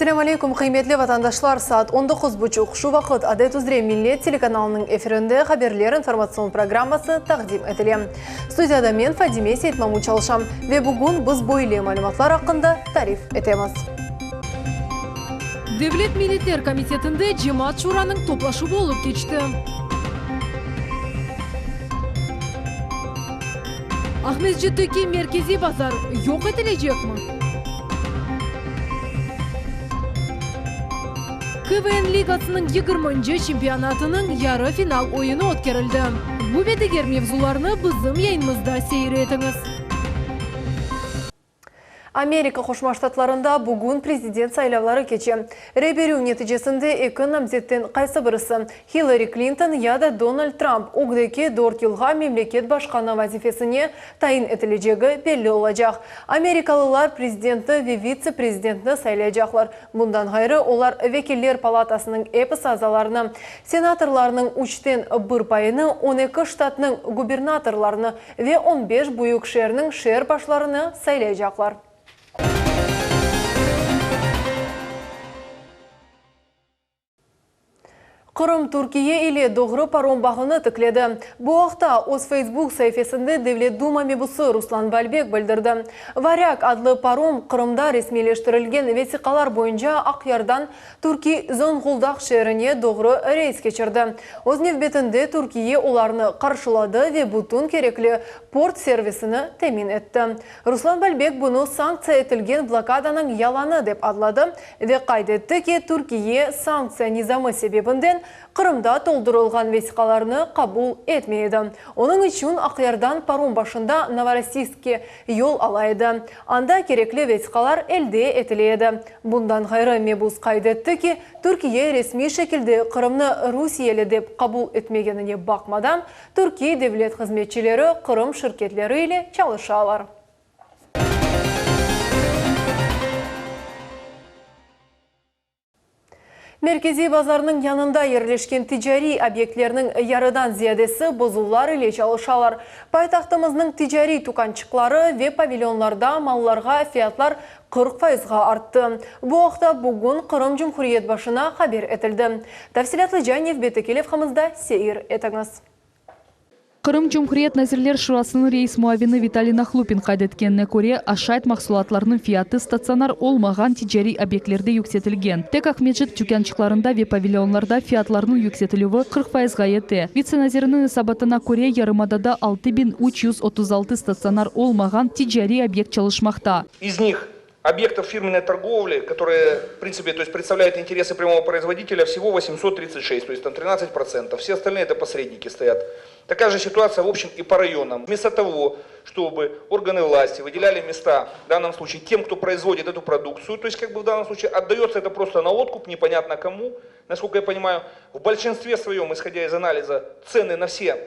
Selâm aleyküm, qıymetli vatandaşlar! Saat on doquz buçuq. Şu vaqıt, adet üzre, Millet telekanalınıñ efirinde Haberler informatsion programması taqdim etile. Studiyada men, Fadime Seytmamut çalışam ve bugün biz böyle malümatlar aqqında tarif etemiz. Devlet milletler komitetinde Cemaat şuranıñ toplaşuvı olıp keçti. Aqmescitteki merkeziy bazar yoq etilecekmi? KVN ligasınıñ yigirminci çempionatınıñ yarı final oyunı ötkerildi. Bu ve diger mevzularnı bizim yayınımızda seyir etiñiz. Amerika Qoşma Ştatlarında bugün prezident saylavları keçe. Rey berüv neticesinde eki namzetten qaysı birisi, Hillari Klinton ya da Donald Tramp ögdeki dört yılğa memleket başqanı vazifesine tayin etilecegi belli olacaq. Amerikalılar prezidentni ve vitse-prezidentni saylaycaqlar. Bundan ğayrı, olar Vekiller palatasınıñ episi azalarını, senatorlarnıñ üçten bir payını, 12 ştatnıñ gubernatorlarını ve on beş büyük şeerniñ şeer başlarını saylaycaqlar. Qırım Türkiye ile doğru parom bağını tikledi. Bu aqta öz Facebook saifesinde Devlet Duma mebusı Ruslan Balbek bildirdi. Varyag adlı parom Qırımda resmiyleştirilgen vesiqalar boyunca Aqyardan türkiy Zonğuldaq şeerine doğru reys keçirdi. Öz nevbetinde Türkiye olarnı qarşıladı ve bütün kerekli port servisini temin etti. Ruslan Balbek bunı sanktsiya etilgen blokadanıñ yalanı dep adladı ve qayd etti ki, Türkiye sanktsiya nizamı sebebinden Qırımda toldurılğan vesiqalarnı qabul etmey edi. Onıñ içün Aqyardan parom başında Novorossiyskke yol ala edi, anda kerekli vesiqalar elde etile edi. Bundan ğayrı, mebus qayd etti ki, Türkiye resmiy şekilde Qırımnı rusiyeli dep qabul etmegenine baqmadan, Türkiye devlet hızmetçileri Qırım şirketleri ile çalışalar. Merkeziy bazarnıñ yanında yerleşken ticariy obyektlerniñ yarıdan ziyadesi bozuvlar ile çalışalar. Paytahtımıznıñ ticariy tükânçıqları ve pavilyonlarda mallarğa fiyatlar 40 fayızğa arttı. Bu aqta bugün Qırım Cumhuriyet başına haber etildi. Tafsilâtlıca nevbetteki levhamızda seyir etiñiz. Qırım Cumhuriyet Nazirler Şurasınıñ reis muavini Vitaliy Nahlupin qayd etkenine köre, aşayt mahsulatlarınıñ fiyatı statsionar olmağan ticariy obyektlerde yüksetilgen. Tek Aqmescit tükânçıqlarında ve pavilyonlarda fiyatlarnıñ yüksetilüvi 40 fayızğa yete. Vitse naziriniñ esabatına köre, yarımadada 6336 statsionar olmağan ticariy obyekt çalışmaqta. İz nih Объектов фирменной торговли, которые, в принципе, то есть представляют интересы прямого производителя, всего 836, то есть там 13%. Все остальные это посредники стоят. Такая же ситуация, в общем, и по районам. Вместо того, чтобы органы власти выделяли места, в данном случае, тем, кто производит эту продукцию, то есть, как бы в данном случае, отдается это просто на откуп, непонятно кому, насколько я понимаю, в большинстве своем, исходя из анализа, цены на все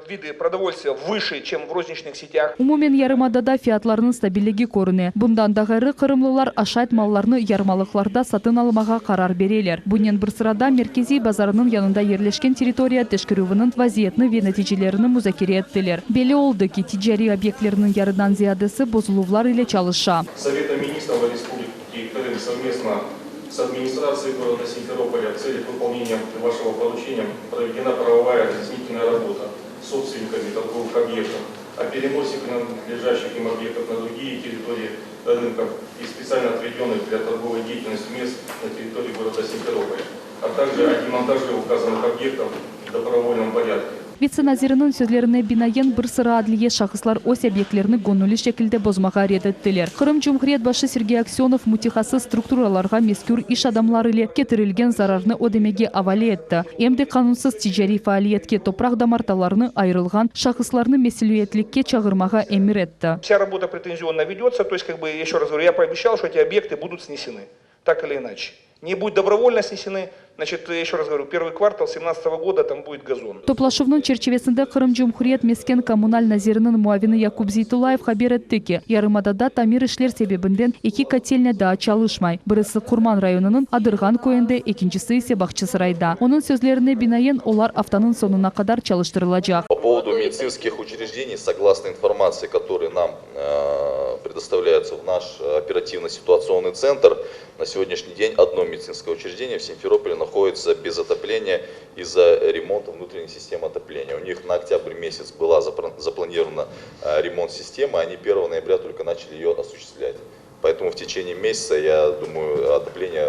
виды продовольствия выше, чем в розничных сетях. Umumen yarımadada fiyatlarnıñ stabilligi körüne. Bundan da ğayrı, qırımlılar aşayt mallarnı yarmalıqlarda satın almağa qarar bereler. Bunen bir sırada, Merkeziy bazarınıñ yanında yerleşken territoriya teşkerüviniñ vaziyetini ve neticelerini muzakere ettiler. Belli oldı ki, ticariy obyektlerniñ yarıdan ziyadesi bozuluvlar ile çalışa. Совета Министров Республики Крым совместно с администрацией города Симферополя в целях выполнения вашего поручения проведена правовая разъяснительная работа с собственниками торговых объектов о переносе принадлежащих им объектов на другие территории рынков и специально отведенных для торговой деятельности мест на территории города Симферополя, а также о демонтаже указанных объектов в добровольном порядке. Vitse naziriniñ sözlerine binaen, bir sıra adliye şahıslar öz obyektlerini göñülli şekilde bozmağa red ettiler. Qırım Cumhuriyet başı Sergey Aksönov mütehassıs strukturalarğa mezkür iş adamları ile ketirilgen zararnı ödemege avale etti, em de qanunsız ticariy faaliyetke topraq damartalarını ayırılğan şahıslarnı mesüliyetlikke çağırmağa emir etti. Вся работа претензионная ведется, то есть, как бы, еще раз говорю, я пообещал, что эти объекты будут снесены, так или иначе. Не будет добровольно снесены. Значит, еще раз говорю, первый квартал семнадцатого года там будет газон. Toplaşuvnıñ çerçivesinde Qırım Cumhuriyet mesken-kommunal naziriniñ muavini Yakub Zeytullayev haber etti ki, yarımadada tamir işler sebebinden eki kotelnâ daa çalışmay, birisi Qurman rayonınıñ Adırğan köyünde, ekincisi ise Bağçasarayda. Onıñ sözlerine binaen, olar aftanıñ soñuna qadar çalıştırılacaq. Po поводу медицинских учреждений, согласно информации, которая нам предоставляется в наш оперативно-ситуационный центр, на сегодняшний день одно медицинское учреждение в Симферополе находится без отопления из-за ремонта внутренней системы отопления. У них на октябрь месяц была запланирована ремонт системы, они 1 ноября только начали ее осуществлять. Поэтому в течение месяца, я думаю, отопления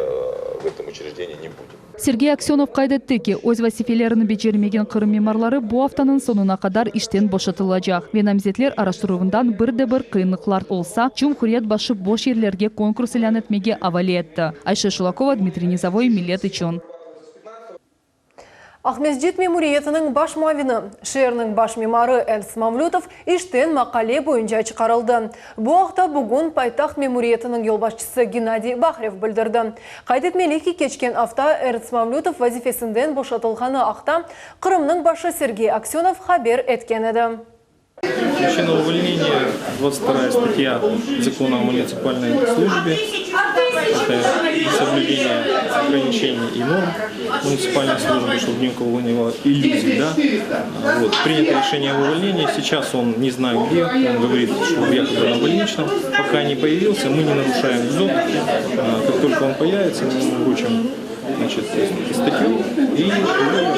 в этом учреждении не будет. Sergey Aksönov qayd etti ki, öz vazifelerini becermegen Qırım mimarları bu aftanıñ soñuna qadar işten boşatılacaq ve namzetler araştıruvından bir de bir qıyınlıqlar olsa, cumhuriyet başı boş yerlerge konkurs ilân etmege avale etti. Ayşe Şulakova, Dmitriy Nizovoy, Millet içün. Aqmescit memuriyetiniñ baş muavini, şeerniñ baş mimarı Ernst Mamlütov işten maqale boyunca çıqarıldı. Bu aqta bugün paytaht memuriyetiniñ yolbaşçısı Gennadiy Bahrev bildirdi. Qayd etmeli ki, keçken afta Ernst Mamlütov vazifesinden boşatılğanı aqta Qırımnıñ başı Sergey Aksönov haber etken edi. Причина увольнения 22 статья закона о муниципальной службе. Это несоблюдение ограничений и норм муниципальной службы, чтобы ни у кого не было иллюзий. Да? Вот. Принято решение об увольнении. Сейчас он не знаю где. Он говорит, что якобы на больничном. Пока не появился, мы не нарушаем ЗОК. Как только он появится, мы ему вручим значит, статью и уволим.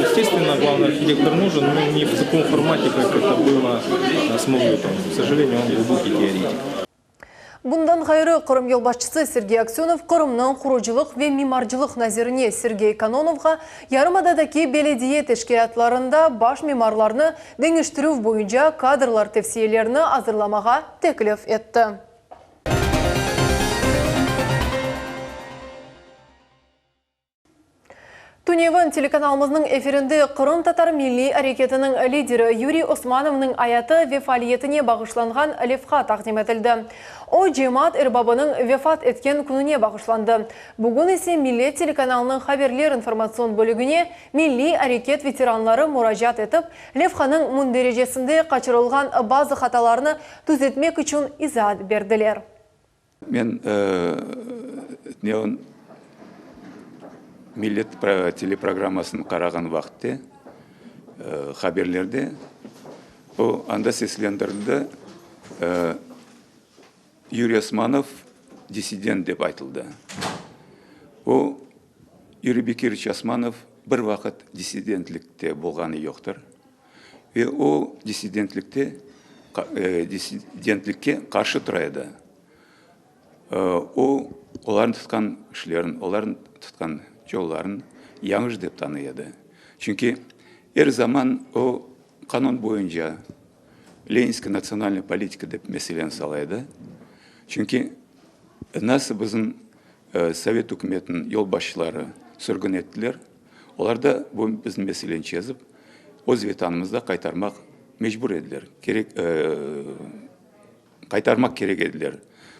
Естественно, главный архитектор нужен, но не в таком формате, как это было с Мавлютовым. К сожалению, он глубокий теоретик. Bundan ğayrı, Qırım yolbaşçısı Sergey Aksönov Qırımnıñ qurucılıq ve mimarcılıq nazirine Sergey Kononovğa yarımadadaki belediye teşkilâtlarında baş mimarlarnı deñiştirüv boyunca kadrlar tevsiyelerini azırlamağa teklif etti. Tünevin telekanalımıznıñ efirinde qırımtatar milliy areketiniñ lideri Yuriy Osmanovnıñ ayatı ve faaliyetine bağışlanğan levha taqdim etildi. O, cemaat erbabınıñ vefat etken kününe bağışlandı. Bugün ise Millet telekanalınıñ haberler informatsion bölügine milliy areket veteranları muracaat etip, levhanıñ mündericesinde qaçırılğan bazı hatalarnı tüzetmek içün izaat berdiler. Men tünevin Millet teleprogrammasını qarağan vaqıtte, haberlerde o anda seslendirildi, Yuriy Osmanov dissident dep aytıldı. O, Yuriy Bekiroviç Osmanov bir vaqıt dissidentlikte bolğanı yoqtır. Ve o, dissidentlikte, dissidentlikke qarşı tura edi. O, olarnıñ tutqan işlerin, olarnıñ tutqan yolların yañlış dep tanıy edi. Çünki er zaman o, qanun boyunca Leninskiy natsionalnıy politika dep meseleni sala edi. Çünki nasıl bizim Sovet ükümetiniñ yolbaşçıları sürgün ettiler, Olar da bu bizim meseleni çezip, öz Vetanımızda qaytarmaq mecbur ediler, kerek, qaytarmaq kerek ediler.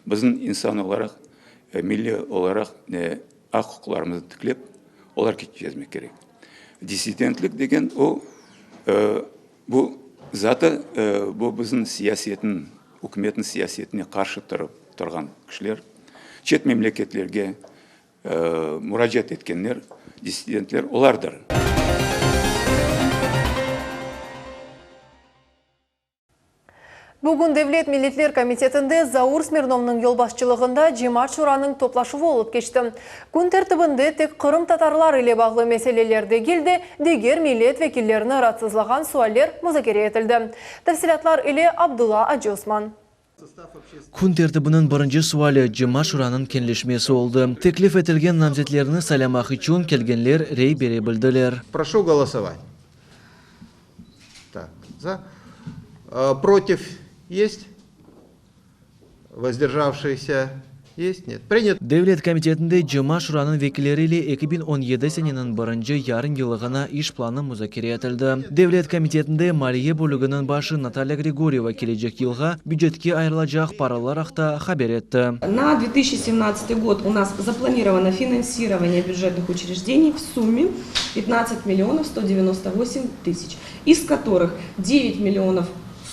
Bizim insan olaraq, milliy olaraq aq-uquqlarımıznı tiklep, olar çezmek kerek. Dissidentlik degen o, bu zatı bu bizim siyasetniñ, ükümetniñ siyasetine qarşı turıp turğan kişiler, çet memleketlerge Muracaat etkenler, dissidentler olardır. Bugün Devlet milletler komitetinde Zaur Smirnovnıñ yolbaşçılığında Cemaat şuranıñ toplaşuvı olıp keçti. Kün tertibinde tek qırımtatarlar ile bağlı meseleler degil de, diger millet vekillerini raatsızlağan sualler muzakere etildi. Tafsilâtlar ile Abdulla Aciosman. Kün tertibiniñ birinci suali Cemaat şuranıñ keñleşmesi oldı. Teklif etilgen namzetlerni saylamaq içün kelgenler rey bere bildiler. Proşu golosovat. Tak, za. Protiv est? Vozdержavşiysâ? Есть? Нет. Принят. Devlet komitetinde Cemaat şuranıñ vekilleri ile 2017 seneniñ birinci yarım yıllığına iş planı muzakere etildi. Devlet komitetinde maliye bölüginiñ başı Natalya Grigoryeva kelecek yılğa bücetke ayırılacaq paralar aqta haber etti. На 2017 год у нас запланировано финансирование бюджетных учреждений в сумме 15 миллионов 198 тысяч, из которых 9 миллионов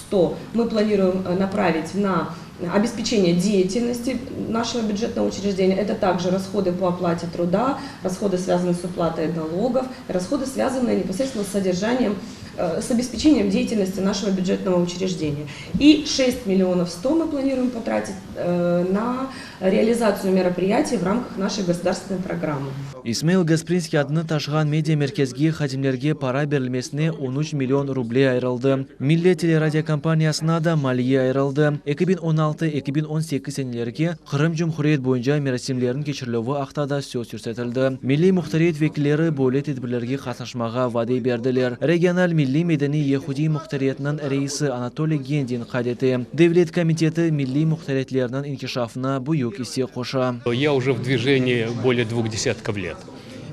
100 мы планируем направить на обеспечение деятельности нашего бюджетного учреждения. Это также расходы по оплате труда, расходы, связанные с уплатой налогов, расходы, связанные непосредственно с содержанием, с обеспечением деятельности нашего бюджетного учреждения. И 6 миллионов 100 мы планируем потратить на реализацию мероприятий в рамках нашей государственной программы. İsmail Gasprinskiy adını taşığan media merkezge hadimlerge para berilmesine 13 million ruble ayırıldı. Millet teleradiokompaniyasına da maliye ayırıldı. 2016-2018 senelerge Qırım Cumhuriyet boyunca merasimlerniñ keçirilüvi aqta da söz yürsetildi. Milliy muhtariyet vekilleri böyle tedbirlerge qatnaşmağa vade berdiler. Regional milliy-medeniy yehudiy muhtariyetiniñ reisi Anatoliy Gendin qayd ete, Devlet komiteti milliy muhtariyetlerniñ inkişafına büyük isse qoşa. Я уже в движении более двух десятков лет.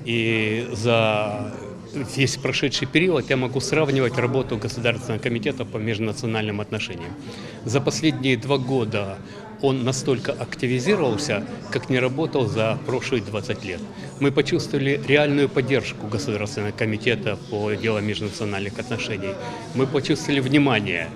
И за весь прошедший период я могу сравнивать работу Государственного комитета по межнациональным отношениям. За последние два года он настолько активизировался, как не работал за прошлые 20 лет. Мы почувствовали реальную поддержку Государственного комитета по делам межнациональных отношений. Мы почувствовали внимание.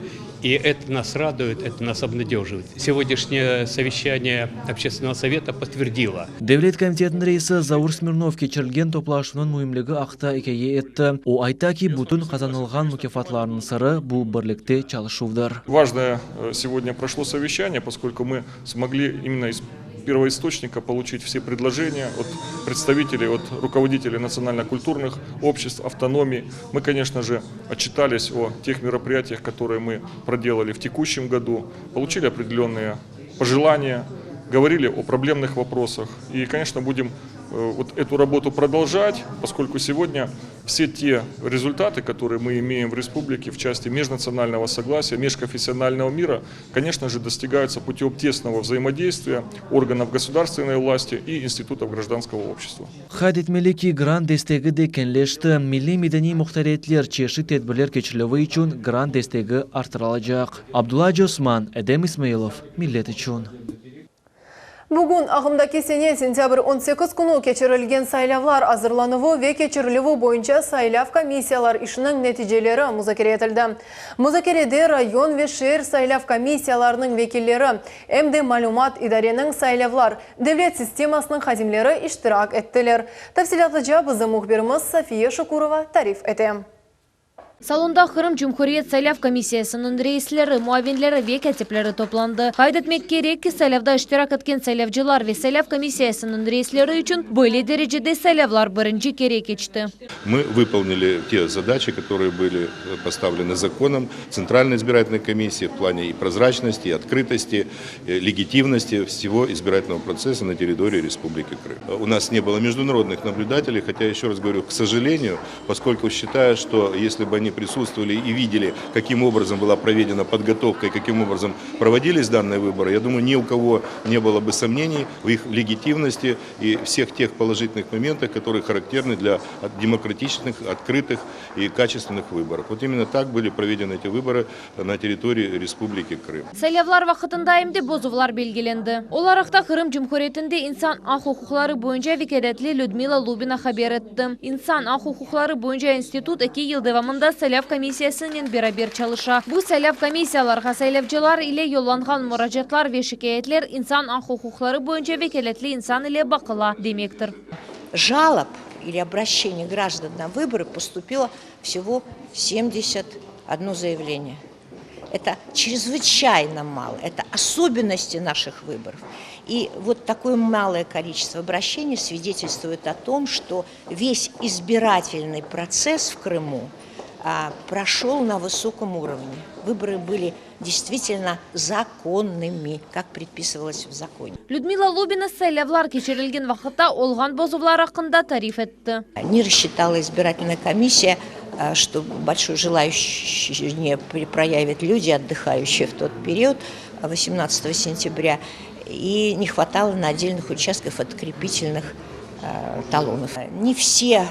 И это нас радует, это нас обнадеживает. Сегодняшнее совещание Общественного совета подтвердило. Devlet komitetiniñ reisi Zaur Smirnov keçirilgen toplaşuvnıñ müimligi aqta ikâye etti. O ayta ki, bütün qazanılğan mukâfatlarnıñ sırı bu birlikte çalışuvdır. Важное сегодня прошло совещание, поскольку мы смогли именно из первоисточника получить все предложения от представителей, от руководителей национально-культурных обществ, автономий. Мы, конечно же, отчитались о тех мероприятиях, которые мы проделали в текущем году, получили определенные пожелания, говорили о проблемных вопросах. И, конечно, будем вот эту работу продолжать, поскольку сегодня все те результаты, которые мы имеем в республике в части межнационального согласия, межконфессионального мира, конечно же, достигаются путем тесного взаимодействия органов государственной власти и институтов гражданского общества. Qayd etmeli ki, grant destegi de keñleşti. Milliy medeniy muhtariyetler çeşit tedbirler keçirilüvi içün grant destegi arttırılacaq. Abdulla Osman, Edem İsmailov, Millet içün. Bugün ağımdaki sene sentâbr 18 künü keçirilgen saylavlar azırlanuvı ve keçirilüvi boyunca saylav komissiyalar işiniñ neticeleri muzakere etildi. Muzakerede rayon ve şeer saylav komissiyalarınıñ vekilleri, em de malümat idareniñ saylavlar devlet sistemasınıñ hadimleri iştirak ettiler. Tafsilâtlıca bizim mühbirimiz Safiye Şukurova tarif ete. Salonda Qırım Cumhuriyet saylav komissiyasınıñ reisleri, muavinleri ve kâtipleri toplandı. Qayd etmek kerek ki, saylavda iştirak etken saylavcılar ve saylav komissiyasınıñ reisleri içün böyle derecede saylavlar birinci kere keçti. Мы выполнили те задачи, которые были поставлены законом Центральной избирательной комиссии в плане и прозрачности, и открытости, и легитимности всего избирательного процесса на территории Республики Крым. У нас не было международных наблюдателей, хотя, еще раз говорю, к сожалению, поскольку считаю, что если бы они присутствовали и видели, каким образом была проведена подготовка и каким образом проводились данные выборы, я думаю, ни у кого не было бы сомнений в их легитимности и всех тех положительных моментах, которые характерны для демократичных, открытых и качественных выборов. Вот именно так были проведены эти выборы на территории Республики Крым. Saylavlar vaqtında em de bozuvlar belgilendi. Olar aqta Qırım Cumhuriyetinde insan aq-uquqları boyunca vekâletli Lüdmila Lubina haber etti. İnsan aq-uquqları boyunca institut eki yıl devamında saylav komissiyasınen beraber çalışa. Bu saylav komissiyalarğa saylavcılar ile yollanğan muracaatlar ve şikâyetler insan aq-uquqları boyunca vekâletli insan ile baqıla, demektir. Жалоб или обращений граждан на выборы поступило всего 71 заявление. Это чрезвычайно мало, это особенности наших выборов. И вот такое малое количество обращений свидетельствует о том, что весь избирательный процесс в Крыму а, прошел на высоком уровне. Выборы были действительно законными, как предписывалось в законе. Lüdmila Lubina saylavlar keçirilgen vaqıtta olğan bozuvlar aqqında tarif etti. Не рассчитала избирательная комиссия, а, что большое желающее проявят люди, отдыхающие в тот период, 18 сентября. И не хватало на отдельных участках открепительных талонов. Не все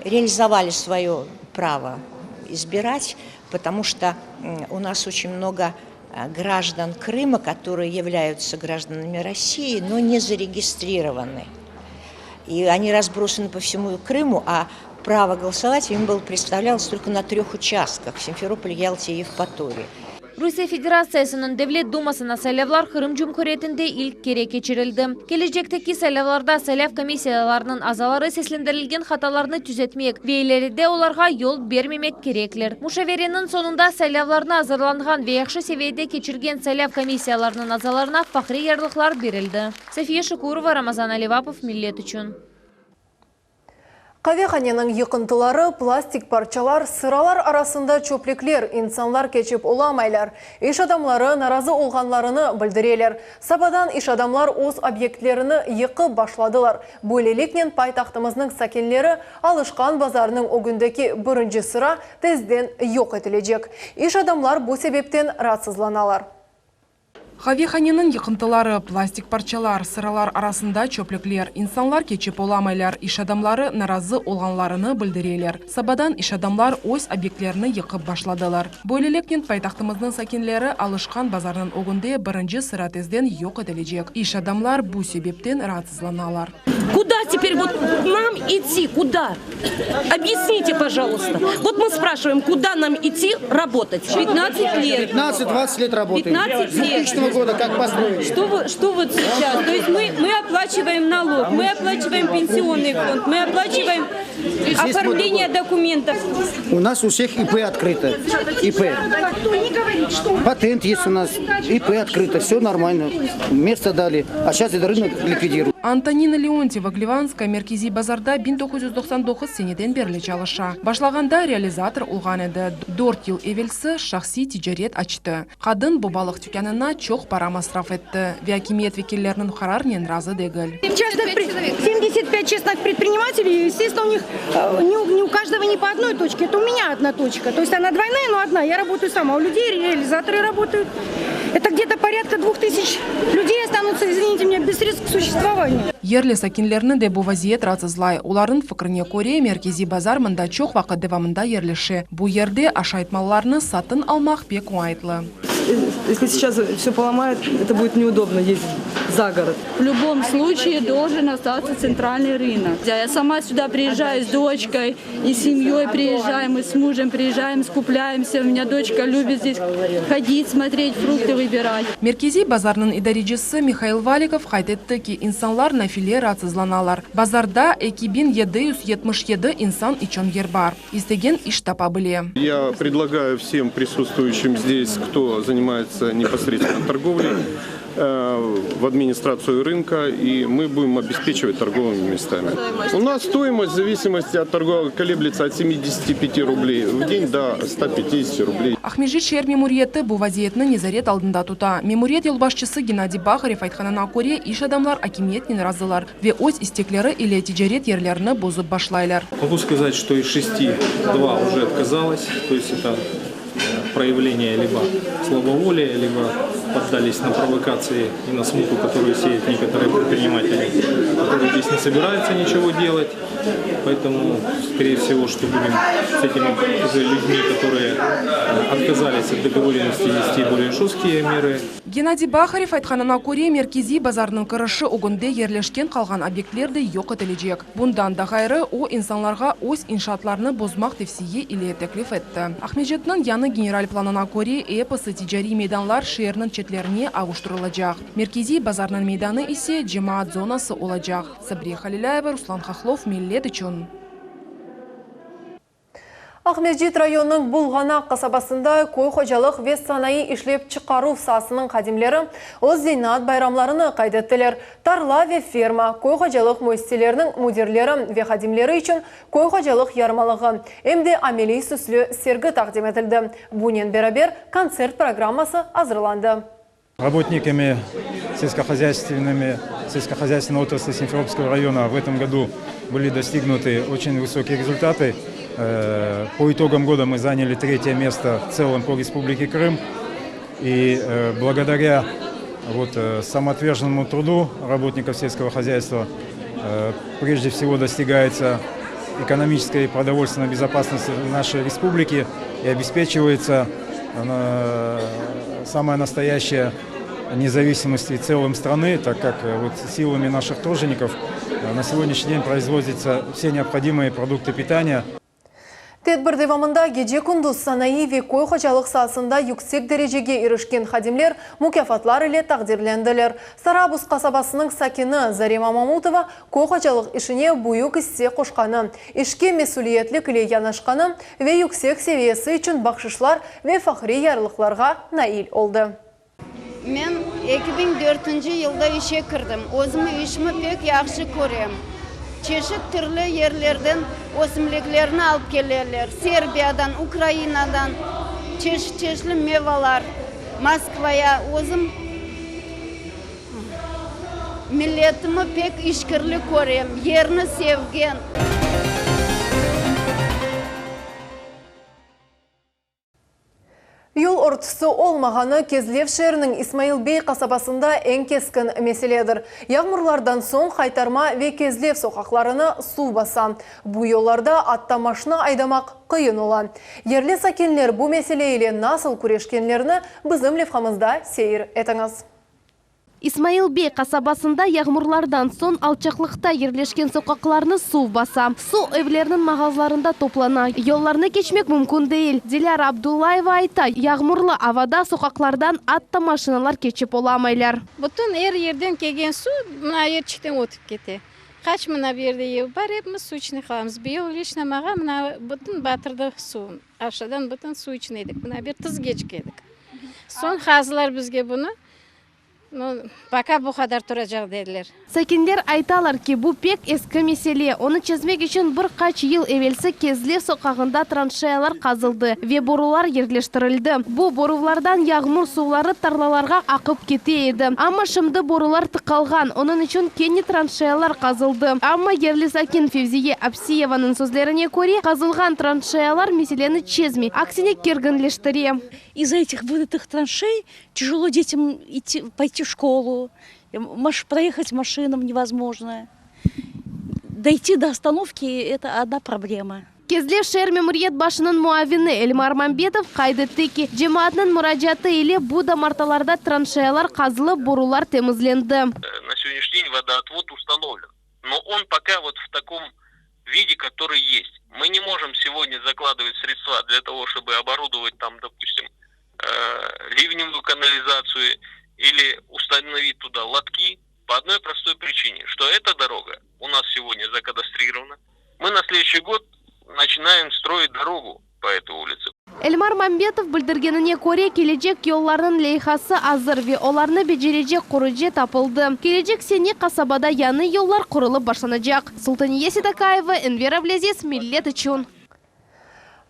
реализовали свое право избирать, потому что у нас очень много граждан Крыма, которые являются гражданами России, но не зарегистрированы. И они разбросаны по всему Крыму, а право голосовать им было представлялось только на трех участках – в Симферополе, Ялте и Евпатории. Rusiye Federatsiyasınıñ Devlet dumasına saylavlar Qırım Cumhuriyetinde ilk kere keçirildi. Kelecekteki saylavlarda saylav komissiyalarınıñ azaları seslendirilgen hatalarnı tüzetmek ve ileride olarğa yol bermemek kerekler. Muşavereniñ soñunda saylavlarnı azırlanğan ve yahşı seviyede keçirgen saylav komissiyalarınıñ azalarına fahriy yarlıqlar berildi. Safiye Şukurova, Ramazan Alivapov, Millet içün. Qavehaneniñ yıqıntıları, plastik parçalar, sıralar arasında çöplükler, insanlar keçip olamaylar. İş adamları narazı olğanlarını bildireler. Sabadan iş adamlar öz obyektlerini yıqıp başladılar. Böyleliknen paytahtımıznıñ sakinleri alışqan bazarnıñ ögündeki birinci sıra tezden yoq etilecek. İş adamlar bu sebepten raatsızlanalar. Qavehaneniñ yıqıntıları, plastik parçalar, sıralar arasında çöplükler, insanlar keçip olamaylar, iş adamları narazı olğanlarını bildireler. Sabadan iş adamlar öz obyektlerini yıqıp başladılar. Böyleliknen paytahtımıznıñ sakinleri alışqan bazarnıñ ögünde birinci sıra tezden yoq etilecek. İş adamlar bu sebepten raatsızlanalar. Kuda teper vot nam idti, kuda? Obyasnite, pojaloysta. Vot mı spraşivaem, kuda nam idti rabotat? 15 let. 15-20 let rabotaем. 15 лет. 2000 года как построили. Что, вы, что вот сейчас? То есть мы, мы оплачиваем налог, мы оплачиваем пенсионный фонд, мы оплачиваем оформление документов. У нас у всех ИП открыто. ИП. Патент есть у нас, ИП открыто, все нормально. Место дали. А сейчас этот рынок ликвидируют. Antonina Leontyeva Glivanskaya merkeziy bazarda 1999 seneden berli çalışa. Başlağanda realizator olğan edi. Dört yıl evelsi şahsiy ticaret açtı. Qadın bu balıq tükânına çoq para masraf etti ve akimiyet vekilleriniñ qararınen razı degil. 75 частных предпринимателей, естественно, у них не, не у каждого не по одной точке, это у меня одна точка. То есть она двойная, но одна. Я работаю сама. У людей реализаторы работают. Это где-то порядка 2000 людей останутся, извините меня, без средств к существованию. Yerli sakinlerni de bu vaziyet raatsızlay. Olarnıñ fikrine köre, merkeziy bazar mında çoq vaqıt devamında yerleşe. Bu yerde aşayt mallarnı satın almaq pek oñaytlı. Если сейчас все поломают, это будет неудобно ездить за город. В любом случае должен остаться центральный рынок. Я сама сюда приезжаю с дочкой и семьей приезжаем, и с мужем приезжаем, скупляемся. У меня дочка любит здесь ходить, смотреть, фрукты выбирать. Merkeziy bazarnıñ idarecisi Mihail Valikov qayd etti ki, insanlar nafile raatsızlanalar. Bazarda 2777 insan içün yer bar. İstegen iş tapa bile. Я предлагаю всем присутствующим здесь, кто занимается непосредственно торговлей, э, в администрацию рынка, и мы будем обеспечивать торговыми местами. У нас стоимость в зависимости от торговли колеблется от 75 рублей в день до 150 рублей. Aqmescit şeer memuriyeti bu vaziyetni nezaret altında tuta. Memuriyet yolbaşçısı Gennadiy Baharev aytqanına köre, iş adamlar akimiyetnen razılar ve öz istekleri ile ticaret yerlerini bozıp başlaylar. Могу сказать, что из шести два уже отказалось, то есть это проявление либо слабоволия, либо поддались на провокации и на смуту, которую сеют некоторые предприниматели, которые здесь не собираются ничего делать. Поэтому, скорее всего, что будем с этими уже людьми, которые отказались от договоренности вести более жесткие меры. Gennadiy Baharev aytqanına köre, merkeziy bazarnıñ kirişi ögünde yerleşken qalğan obyektler de yoq etilecek. Bundan da ğayrı, o, insanlarğa öz inşaatlarını bozmaq tevsiye ile teklif etti. Aqmescitniñ yañı general planına köre, episi ticariy meydanlar şeerniñ çetlerine avuştırılacaq. Merkeziy bazarnıñ meydanı ise cemaat zonası olacaq. Sabriye Halilâyeva, Ruslan Hahlov, Millet içün. Aqmescit rayonınıñ Bulğanaq qasabasında köy hocalıq ve sanayı işlep çıqaruv saasınıñ hadimleri öz zenaat bayramlarını qayd ettiler. Tarla ve ferma, köy hocalıq müessiseleriniñ müdirleri ve hadimleri içün köy hocalıq yarmalığı, em de ameliy süslü sergi taqdim etildi. Bunen beraber, kontsert programması azırlandı. Работниками сельскохозяйственными, сельскохозяйственной отрасли Симферопольского района в этом году были достигнуты очень высокие результаты. Э, по итогам года мы заняли третье место в целом по Республике Крым. И э, благодаря Вот, самоотверженному труду работников сельского хозяйства прежде всего достигается экономическая и продовольственная безопасность нашей республики и обеспечивается самая настоящая независимость и целом страны, так как вот силами наших тружеников на сегодняшний день производятся все необходимые продукты питания. Tedbir devamında gece-kündüz sanayı ve köy hocalıq saasında yüksek derecege irişken hadimler mukâfatlar ile taqdirlendiler. Sarabuz qasabasınıñ sakini Zarema Mamutova köy hocalıq işine büyük isse qoşqanı, işke mesüliyetlik ile yanaşqanı ve yüksek seviyesi içün bahşışlar ve fahriy yarlıqlarğa nail oldı. Men 2004-nci yılda işe kirdim. Özümi işimi pek yahşı körem. Çeşit türlü yerlerden ösümliklerni alıp keleler, Serbiyadan, Ukrainadan, çeşit-çeşitli mevalar, Moskvaya. Özüm milletimi pek işkirli körem, yerni sevgen. Yol örtüsi olmağanı Kezlev şeeriniñ İsmail Bey qasabasında eñ keskin meseledir. Yağmurlardan soñ Qaytarma ve Kezlev soqaqlarını suv basa. Bu yollarda atta maşna aydamaq qıyın ola. Yerli sakinler bu mesele ile nasıl küreşkenlerini bizim levhamızda seyir etiñiz. İsmail Bey qasabasında yağmurlardan soñ alçaqlıqta yerleşken soqaqlarnı suv basa. Suv evlerniñ mağazlarında toplana, yollarnı keçmek mümkün değil. Dilâra Abdullayeva ayta, yağmurlı avada soqaqlardan atta maşinalar keçip olamaylar. Bütün er yerden kelgen suv mına yerçikten ötip kete. Qaç mına bu yerde ev bar, epimiz suv içinde qalamız. Bıyıl lişno mağa mına bütün batırdı suv. Aşağıdan bütün suv içinde edik. Mına bir tizgeçik edik. Soñ qazdılar bizge bunı. Nu, poka bu qadar turacaq, dediler. Sakinler aytalar ki, bu pek eski mesele, onı çezmek içün bir qaç yıl evelsi Kezlev soqağında tranşeyalar qazıldı ve borular yerleştirildi. Bu boruvlardan yağmur suvları tarlalarğa aqıp kete edi. Amma şimdi borular tıqalğan, onıñ içün kene tranşeyalar qazıldı. Amma yerli sakin Fevziye Apsiyevanıñ sözlerine köre, qazılğan tranşeyalar meseleni çezmey, aksine kerginleştire. Iz-za etih vırıtых tranşey tяжело детям идти, пойти в школу, проехать машинам невозможно. Дойти до остановки, это одна проблема. Kezlev şeer memuriyet başınıñ muavini Elmar Mambetov qayd etti ki, cemaatnıñ muracaatı ile bu damartalarda tranşeyalar qazılıp, borular temizlendi. Na segodняшний день водоотвод установлен, но он пока вот в таком виде, который есть. Мы не можем сегодня закладывать средства для того, чтобы оборудовать там, допустим, ливневую канализацию или установить туда лотки по одной простой причине, что эта дорога у нас сегодня закадастрирована. Мы на следующий год начинаем строить дорогу по этой улице. Elmar Mambetov bildirgenine köre, kelecek yollarnıñ leyhası azır ve olarnı becerecek qurucı tapıldı. Kelecek sene qasabada yañı yollar qurulıp başlanacaq. Sultaniye Sedakayeva, Enver Ablâziz, Millet içün.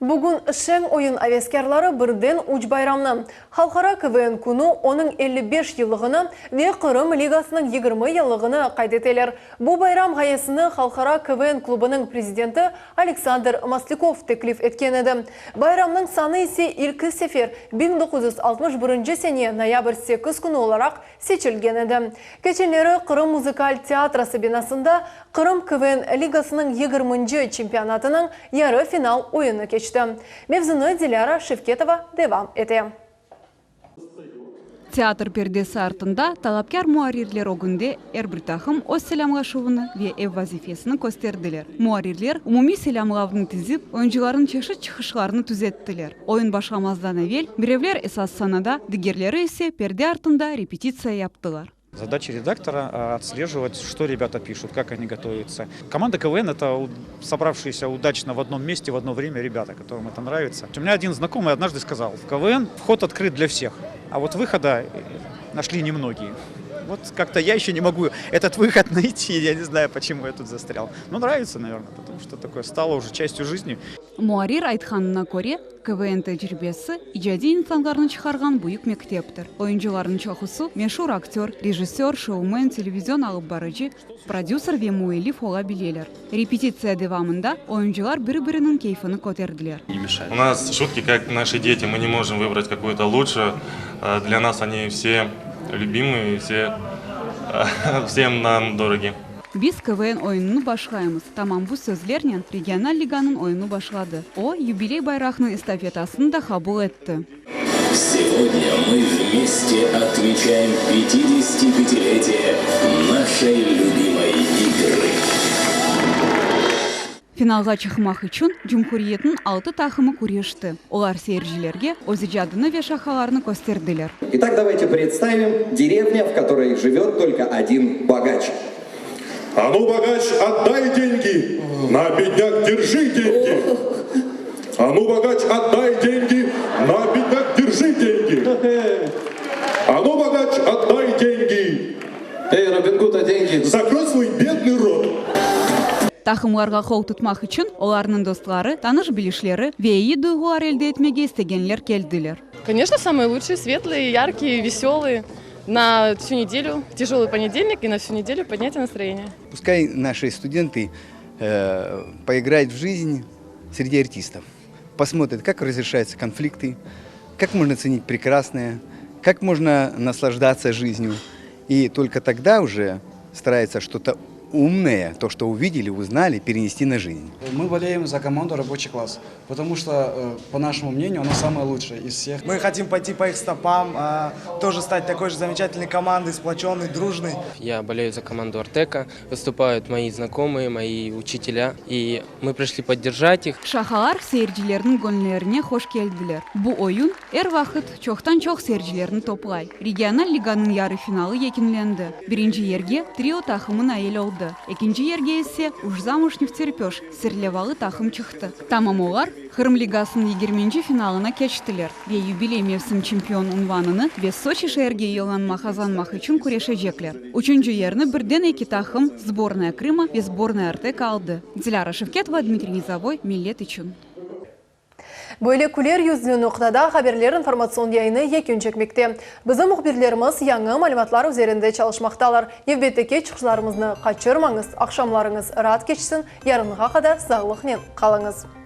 Bugün şeñ oyun aveskârları birden üç bayramnı, Halqara KVN künü, onıñ 55 yıllığını ve Qırım ligasınıñ 20 yıllığını qayd eteler. Bu bayram ğayesini Halqara KVN klubınıñ prezidenti Aleksandr Maslükov teklif etken edi. Bayramnıñ sanı ise ilki sefer 1961 sene noyabr 8 künü olaraq seçilgen edi. Keçenleri Qırım muzıkal teatrosı binasında Qırım KVN ligasınıñ yigirminci çempionatınıñ yarı final oyunı keçti. Mevzunı Dilâra Şevketova devam ete. Teatr perdesi artında talapkâr muarrirler ögünde er bir taqım öz selâmlaşuvını ve ev vazifesini kösterdiler. Muarrirler umumiy selâmlavnı tizip, oyuncılarnıñ çeşit çıqışlarını tüzettiler. Oyun başlamazdan evel birevler esas sanada, digerleri ise perde artında repetitsiya yaptılar. Задача редактора отслеживать, что ребята пишут, как они готовятся. Команда КВН – это собравшиеся удачно в одном месте в одно время ребята, которым это нравится. У меня один знакомый однажды сказал, в КВН вход открыт для всех, а вот выхода нашли немногие. Вот как-то я еще не могу этот выход найти, я не знаю, почему я тут застрял. Но нравится, наверное, потому что такое стало уже частью жизни. Muarrir aytqanına köre, KVN tecribesi, icadiy insanlarnı çıqarğan büyük mekteptir. Oyuncılarnıñ çoqusı meşur aktör, rejissör, şoumen, televizion alıp barıcı, prodüser ve müellif ola bileler. Repetitsiya devamında oyuncılar biri-biriniñ keyfini köterdiler. U nas şutki, kak naşi deti, mı ne mojem vıbrat kakuyu-to lutşuyu, dlâ nas oni vse. Любимые, все, всем нам дороги. Biz KVN oyunını başlaymız. Tamam bu sözlernen Regional liganıñ oyunı başladı. O, yubiley bayraqnıñ estafetasını da qabul etti. Сегодня мы вместе отмечаем 55-летие нашей любимой игры. Finalğa çıqmaq içün cumhuriyetniñ altı taqımı küreşti. Olar seyircilerge öz icadını ve şaqalarını kösterdiler. Итак, давайте представим деревня, в которой живет только один богач. А ну, богач, отдай деньги! На, бедняк, держи деньги! А ну, богач, отдай деньги! На, бедняк, держи деньги! А ну, богач, отдай деньги! Эй, Робин Гуд, а деньги? Закрой свой бедный рот! Taqımlarğa qol tutmaq içün olarnıñ dostları, tanış-bilişleri ve eyi duyğular elde etmege istegenler keldiler. Конечно, самые лучшие, светлые, яркие, веселые. На всю неделю, тяжелый понедельник и на всю неделю поднятие настроения. Пускай наши студенты э, поиграют в жизнь среди артистов, посмотрят, как разрешаются конфликты, как можно ценить прекрасное, как можно наслаждаться жизнью. И только тогда уже стараются что-то умное, то, что увидели, узнали, перенести на жизнь. Мы болеем за команду «Рабочий класс», потому что, э, по нашему мнению, она самая лучшая из всех. Мы хотим пойти по их стопам, а, тоже стать такой же замечательной командой, сплоченной, дружной. Я болею за команду Артека. Выступают мои знакомые, мои учителя. И мы пришли поддержать их. Şaqalar seyircilerniñ göñüllerine hoş keldiler. Bu oyun er vaqıt çoqtan-çoq seyircilerni toplay. Regional liganıñ yarı finalı yekünlendi. Birinci yerge Trio taqımı nail oldı. Ekinci yerge ise Уж замуж nevterpöj serlevalı taqım çıqtı. Tamam olar Qırım ligasınıñ yigirminci finalına keçtiler ve yubiley mevsim çempion unvanını ve Soçi şeerge yollanma qazanmaq içün küreşecekler. Üçünci yerni birden eki taqım, Sbornaya Krıma ve Sbornaya Arteka aldı. Dilâra Şevketova, Dmitriy Nizovoy, Millet içün. Böyle küler yüzlü noqtada haberler informatsion yayını yekün çekmekte. Bizim mühbirlerimiz yañı malümatlar üzerinde çalışmaqtalar. Nevbetteki çıqışlarımıznı qaçırmañız, aqşamlarıñız raat keçsin, yarınğa qadar sağlıqnen qalıñız.